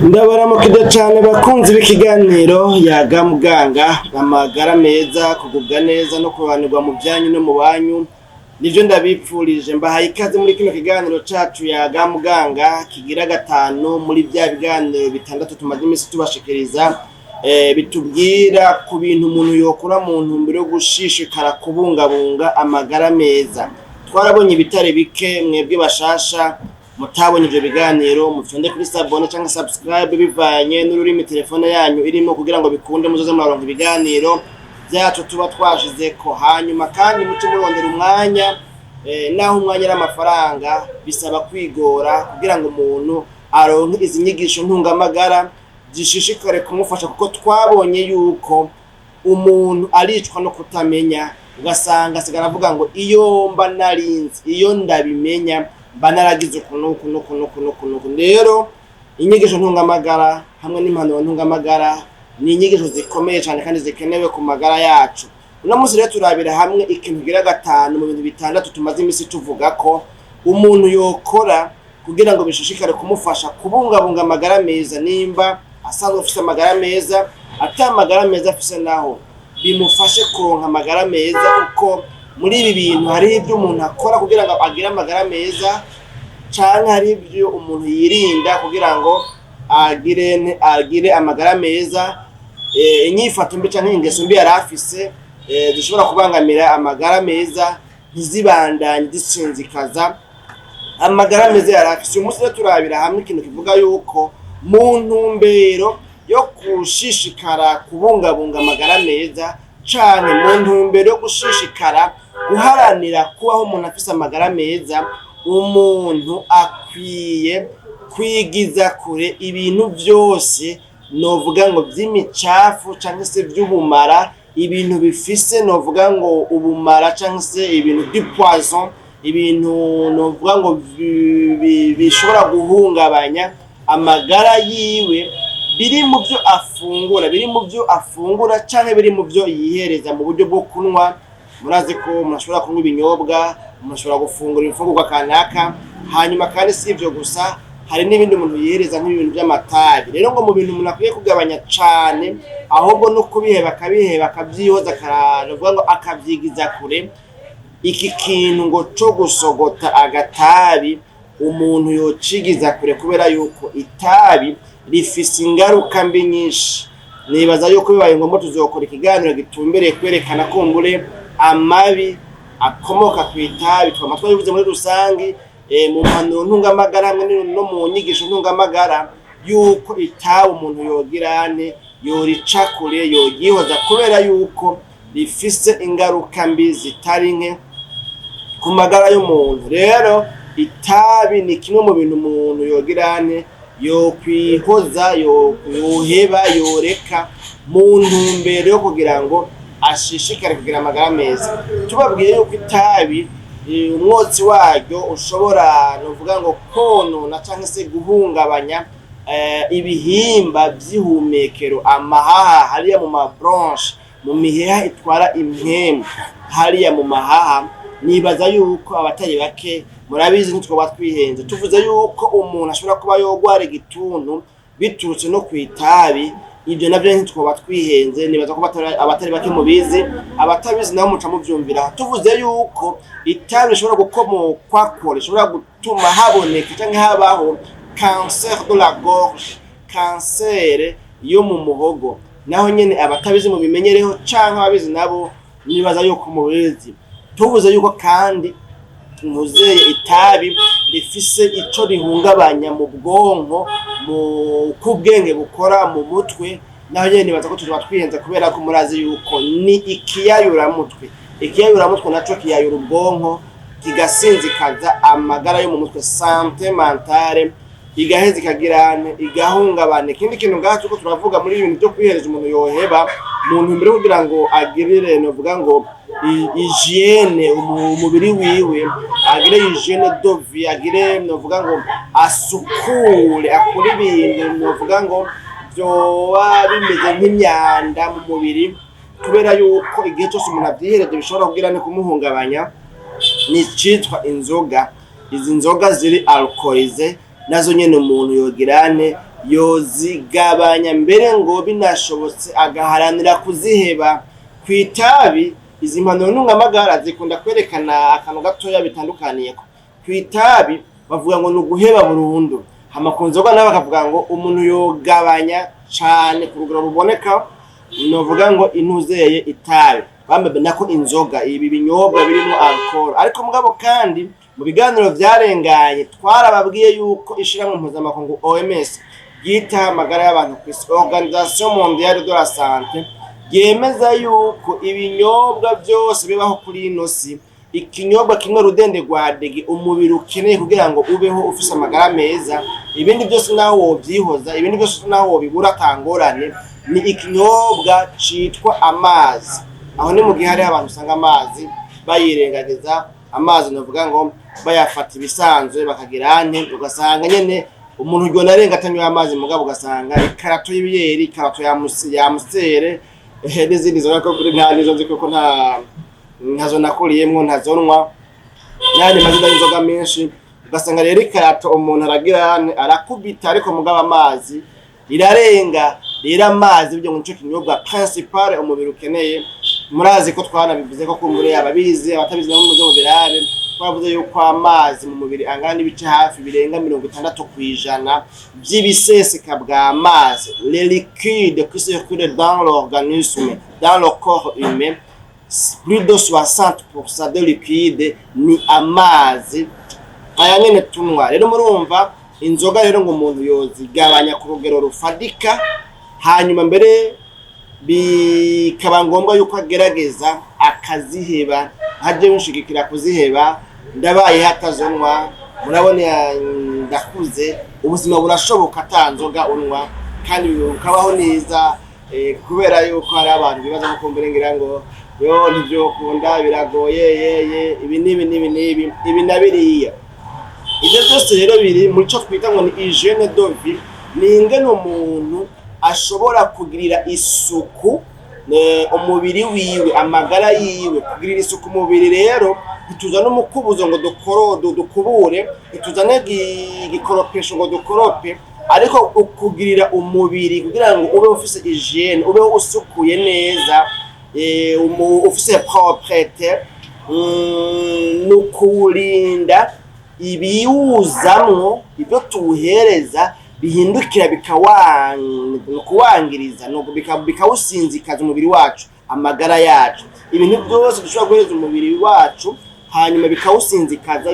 Ndabaramukije cane bakunzi b'ikiganiro Yaga Muganga. Amagara meza, kugubwa neza no kubanirwa mu vyanyu no mu banyu nivyo ndabipfurije. Mbahaye ikaze muri kino kiganiro cacu Yaga Muganga kigira gatanu muri vya biganiro bitandatu tumaze imisi tubashikiriza, bitubwira ku bintu umuntu yokora mu ntumbero yo gushishikara kubungabunga amagara meza. Twarabonye ibitare bike. Mwebwe bashasha mutabonye ivyo biganiro, mufyonde kuri s'abonner canke subscribe bivanye n'ururimi telefone yanyu irimo, kugira ngo bikunde muzoze muraronka ibiganiro vyacu tuba twashizeko. Hanyuma kandi muce murondera umwanya, naho umwanya ari amafaranga, bisaba kwigora kugira ngo umuntu aronke izi nyigisho ntungamagara zishishikare kumufasha, kuko twabonye yuko umuntu aricwa no kutamenya, ugasanga asigara avuga ngo iyo mba narinzi, iyo ndabimenya, mba naragize uku n'uku n'uku n'uku n'uku n'uku. Rero inyigisho ntungamagara hamwe n'impanuro ntungamagara ni inyigisho zikomeye cyane kandi zikenewe ku magara yacu. Uno munsi rero turabira hamwe ikintu kigira gatanu mu bintu bitandatu tumaze imisi tuvuga ko umuntu yokora kugira ngo bishishikare kumufasha kubungabunga amagara meza, nimba asanzwe afise amagara meza, ata amagara meza afise naho bimufashe kuronka amagara meza, kuko muri ibi bintu hariho ibyo umuntu akora kugira ngo agire amagara meza, canke hari ibyo umuntu yirinda kugira ngo agire amagara meza. Inyifato mbi canke ingeso mbi yari afise, zishobora kubangamira amagara meza, ntizibandanye zisinzikaza amagara meza yari afise. Uyu munsi rero turabira hamwe ikintu kivuga yuko mu ntumbero yo gushishikara kubungabunga amagara meza, canke mu ntumbero yo gushishikara guharanira kubaho umuntu afise amagara meza, umuntu akwiye kwigiza kure ibintu vyose novuga ngo vy'imicafu canke se vy'ubumara, ibintu bifise novuga ngo ubumara canke se ibintu du poison, ibintu novuga ngo bishobora guhungabanya amagara yiwe, biri mu byo afungura, biri mu byo afungura canke biri mu byo yihereza mu buryo bwo kunywa. Murazi ko umuntu ashobora kunywa ibinyobwa, umuntu ashobora gufungura imfungurwa kanaka. Hanyuma kandi si ivyo gusa, hari n'ibindi umuntu yihereza nk'ibintu by'amatabi. Rero ngo mu bintu umuntu akwiye kugabanya cane, ahubwo no kubiheba akabiheba, akavyihoza, novuga ngo akavyigiza kure, iki kintu ngo co gusogota agatabi umuntu yocigiza kure, kubera yuko itabi rifise ingaruka mbi nyinshi. Nibaza yuko bibaye ngombwa tuzokora ikiganiro gitumbereye kwerekana kumbure amabi akomoka ku itabi. Twama twabivuze muri rusangi, mu mpanuro ntungamagara hamwe no mu nyigisho ntungamagara, yuko itabi umuntu yogirane yorica kure, yoryihoza, kubera yuko rifise ingaruka mbi zitari nke ku magara y'umuntu. Rero itabi ni kimwe mu bintu umuntu yogirane yokwihoza, yoheba, yoreka mu ntumbero yo kugira ngo ashishikare kugira amagara meza. Tubabwiye yuko itabi, umwotsi waryo ushobora novuga ngo konona canke se guhungabanya ibihimba vy'ihumekero, amahaha, hariya mu ma bronches, mu miheha itwara impwemu hariya mu mahaha. Nibaza yuko abatari bake murabizi, ntitwoba twihenze tuvuze yuko umuntu ashobora kuba yogwara igituntu biturutse no kw'itabi. Ibyo navyo ntitwoba twihenze, nibaza ko abatari bake mubizi. Abatabizi nabo muca muvyumvira. Tuvuze yuko itabi rishobora gukomokwako, rishobora gutuma haboneka canke habaho cancer de la gorge, kansere yo mu muhogo, naho nyene abatabizi mubimenyereho, canke ababizi nabo nibaza yuko mubizi. Tuvuze yuko kandi ntuzeye itabi rifise ico rihungabanya mu bwonko, mu kubwenge bukora mu mutwe, naho nyene nibaza ko tuzoba twihenze, kubera ko murazi yuko ni ikiyayuramutwe. Ikiyayuramutwe naco kiyayura ubwonko, kigasinzikaza amagara yo mu mutwe, santé mentale igaheza ikagirane igahungabana. Ikindi kintu ngaha turiko turavuga muri ibintu byo kwihereza umuntu yoheba mu ntumbero yo kugira ngo agirire novuga ngo hygiène umubiri wiwe, agire hygiène de vie, agire novuga ngo asukure, akure ibintu novuga ngo vyoba bimeze nk'imyanda mu mubiri, kubera yuko igihe cyose umuntu avyihereje bishobora kugira no kumuhungabanya, ni icitwa inzoga. Izi nzoga ziri alcoolisées nazo nyene umuntu yogirane Yozigabanya mbere ngo binashobotse agaharanira kuziheba. Ku itabi, izi mpanuro ntungamagara zikunda kwerekana akantu gatoya bitandukaniyeko. Ku itabi bavuga ngo ni uguheba burundu, hama ku nzoga nabo bakavuga ngo umuntu yogabanya cane ku rugero ruboneka, novuga ngo intuzeye itabi bambe nako inzoga, ibi binyobwa birimo alcool. Ariko mugabo kandi mu biganiro vyarenganye twarababwiye yuko ishirahamwe mpuzamakungu OMS ryitaho amagara y'abantu ku isi, Organisation Mondiale de la Santé, ryemeza yuko ibinyobwa byose bibaho kuri ino si, ikinyobwa kimwe rudende rwa dege umubiri ukeneye kugira ngo ubeho ufise amagara meza, ibindi byose naho wovyihoza, ibindi byose naho wobibura atangorane, ni ikinyobwa citwa amazi. Aho ni mu gihe hariho abantu usanga amazi bayirengagiza, amazi novuga ngo bayafata ibisanzwe, bakagira ante, ugasanga nyene umuntu ugona arenga atanywa amazi, mugabo ugasanga ikarato y'ibiyeri, ikarato ya musere n'izindi nzoga, ko nta nizo nzi kuko nta ntazo nakuriyemwo, ntazonwa, n'ayandi mazina y'inzoga menshi. Ugasanga rero ikarato umuntu aragira arakubita, ariko mugabo amazi rirarenga. Rero amazi burya ngo nico kinyobwa principal umubiri ukeneye. Murazi ko twanabivuze ko kumbure ababizi, abatabizi nabo muze mubirabe, twavuze yuko amazi mu mubiri angana n'ibice hafi birenga 60% vy'ibiseseka bw'amazi. Les liquides qui circulent dans l'organisme, dans le corps humain, plus de 60% de liquide ni amazi aya nyene tunywa. Rero murumva inzoga rero ngo umuntu yozigabanya ku rugero rufadika, hanyuma mbere bikaba ngombwa yuko agerageza akaziheba. Nkaje nshigikira kuziheba, ndabaye hatazonwa. Murabona ndakuze, ubuzima burashoboka ata nzoga unywa kandi ukabaho neza, kubera yuko hari abantu bibaza ko kumbure ngira ngo yo ntivyokunda, biragoye, yeye ibi n'ibi n'ibi n'ibi ibi na biriya. Ivyo byose rero biri muri co twita ngo ni hygiène de vie, ni ingene umuntu ashobora kugirira isuku umubiri wiwe, amagara yiwe. Kugirira isuku umubiri rero, ntituzane umukubuzo ngo dukubure, ntituzane igikoropesho ngo dukorope, ariko ukugirira umubiri kugira ngo ube ufise hygiène, ube usukuye neza, ufise propreté, ni ukuwurinda ibiwuzamwo, ibyo tuwuhereza bihindukira kuwangiriza, bikawusinzikaza umubiri wacu, amagara yacu. Ibintu byose dushobora guhereza umubiri wacu hanyuma bikawusinzikaza,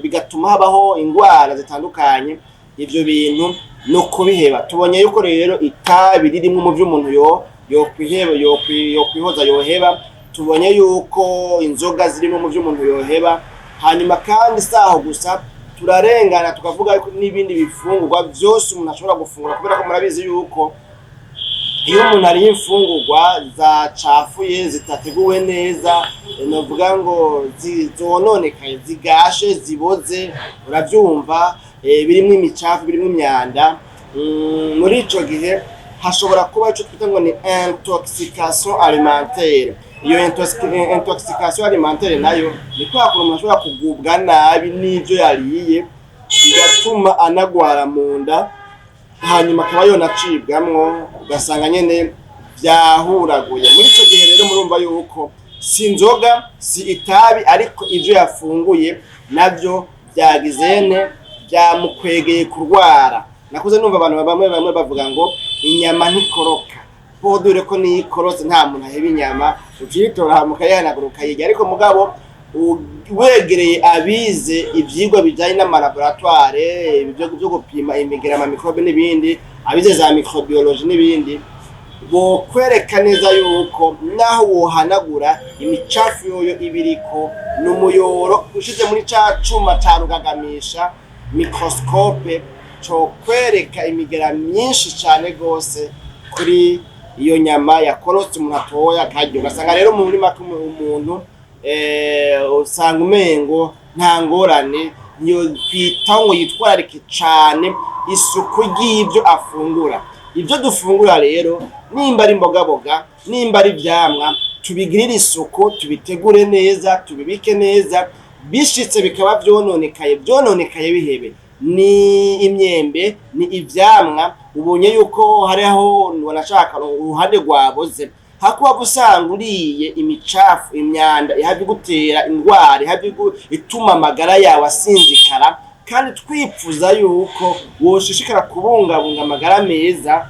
bigatuma habaho indwara zitandukanye, ivyo bintu no kubiheba. Tubonye yuko rero itabi ririmwo mu vy'umuntu yo yokwiheba, yokwihoza, yoheba. Tubonye yuko inzoga zirimo mu vy'umuntu yoheba. Hanyuma kandi saho gusa, turarengana tukavuga yuko n'ibindi bifungurwa vyose umuntu ashobora gufungura, kubera ko murabizi yuko iyo umuntu ariye imfungurwa zacafuye, zitateguwe neza, novuga ngo zononekaye, zigashe, ziboze, uravyumva, birimwo imicafu, birimwo imyanda, muri ico gihe hashobora kuba ico twita ngo ni intoxication alimentaire. Iyo intoxication alimentaire nayo ni kwa kuntu umuntu ashobora kugubwa nabi n'ivyo yariye, bigatuma anagwara mu nda, hanyuma akaba yonacibwamwo, ugasanga nyene vyahuraguye. Muri ico gihe rero murumva yuko si inzoga, si itabi, ariko ivyo yafunguye navyo vyagizene vyamukwegeye kurwara. Nakuze numva abantu bamwe bamwe bavuga ngo inyama ntikoroka, podure ko niyo ikorotse nta muntu aheba inyama, uciyitora hama ukayihanagura ukayirya. Ariko mugabo wegereye abize ivyigwa bijanye n'amalaboratoire ibyo byo gupima imigera, amamicrobe n'ibindi, abize za microbiologie n'ibindi, bokwereka neza yuko naho wohanagura, imicafu yoyo ibiriko ni umuyoro ushize muri ca cuma ca rugagamisha, microscope, cokwereka imigera myinshi cane gose kuri iyo nyama yakorotse umuntu atoya akarya. Ugasanga rero muri make umuntu usanga umengo nta ngorane, niyo kwitaho ngo yitwararike cane isuku ry'ibyo afungura. Ibyo dufungura rero, nimba ari imbogaboga, nimba ari ivyamwa, tubigirire isuku, tubitegure neza, tubibike neza. Bishitse bikaba vyononekaye, vyononekaye bihebe. Ni imyembe, ni ivyamwa ubonye yuko hariho wanashaka uruhande rwaboze, hakuba usanga uriye imicafu, imyanda ihava igutera indwara, ihava ituma amagara yawe asinzikara. Kandi twipfuza yuko woshishikara kubungabunga amagara meza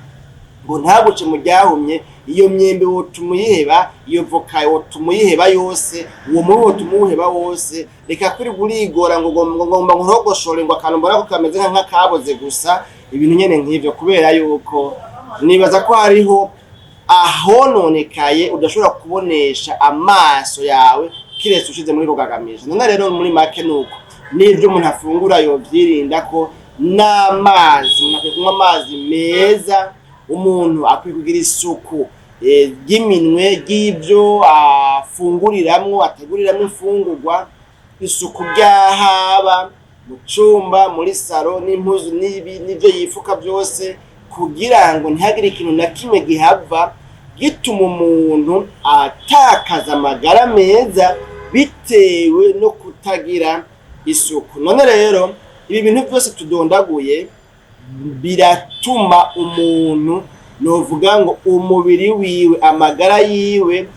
ngo ntaguce mu ryahumye. Iyo myembe wotuma uyiheba, iyo voka wotuma uyiheba yose, uwo muri wotuma uwuheba wose. Reka kwirirwa urigora ngo ngomba nkurogoshore, ngo akantu mbona ko kameze nk'akaboze gusa, ibintu nyene nk'ivyo, kubera yuko nibaza ko hariho ahononekaye udashobora kubonesha amaso yawe kiretse ushize muri rugagamisha. None rero muri make nuko n'ivyo umuntu afungura yovyirinda, ko n'amazi umuntu akwiye kunywa amazi meza, umuntu akwiye kugira isuku ry'iminwe, ry'ibyo afunguriramwo, ateguriramwo imfungurwa, isuku ry'ahaba mu cumba, muri saro, n'impuzu, n'ibi n'ibyo yifuka byose, kugira ngo ntihagire ikintu na kimwe gihava gituma umuntu atakaza amagara meza bitewe no kutagira isuku. None rero ibi bintu byose tudondaguye biratuma umuntu, novuga ngo umubiri wiwe, amagara yiwe,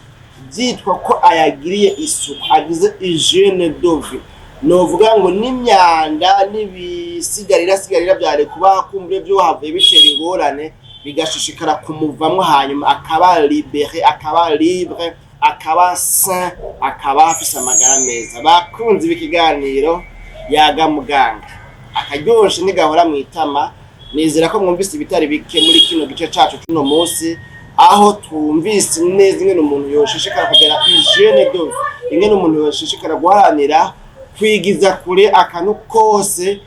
byitwa ko ayagiriye isuku, agize hygiène de vie, novuga ngo n'imyanda n'ibisigarira sigarira byari kuba kumbure byo havuye bitera ingorane bigashishikara kumuvamwo, hanyuma akaba libéré, akaba libre, akaba sain, akaba afise amagara meza. Bakunzi b'ikiganiro Yaga Muganga, akaryoshe ntigahora mu itama. Nizera ko mwumvise ibitari bike muri kino gice cacu cuno munsi, aho twumvise neza ingene umuntu yoshishikara kugira hygiène de vie, ingene umuntu yoshishikara guharanira kwigiza kure akantu kose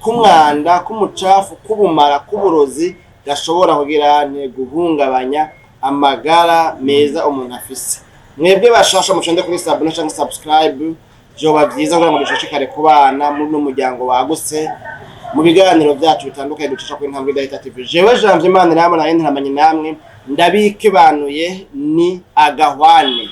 k'umwanda, k'umucafu, k'ubumara, k'uburozi gashobora kugira nte guhungabanya amagara meza umuntu afise. Mwebwe bashasha, mushonde kuri s'abonner canke subscribe, vyoba vyiza kugira ngo dushishikare kubana muri uno muryango wagutse mu biganiro vyacu bitandukanye ducisha kuri Intambwe Idahita TV. Jewe Janvier Imana irambo nayo ntaramanye namwe, ndabikebanuye, ni agahwane.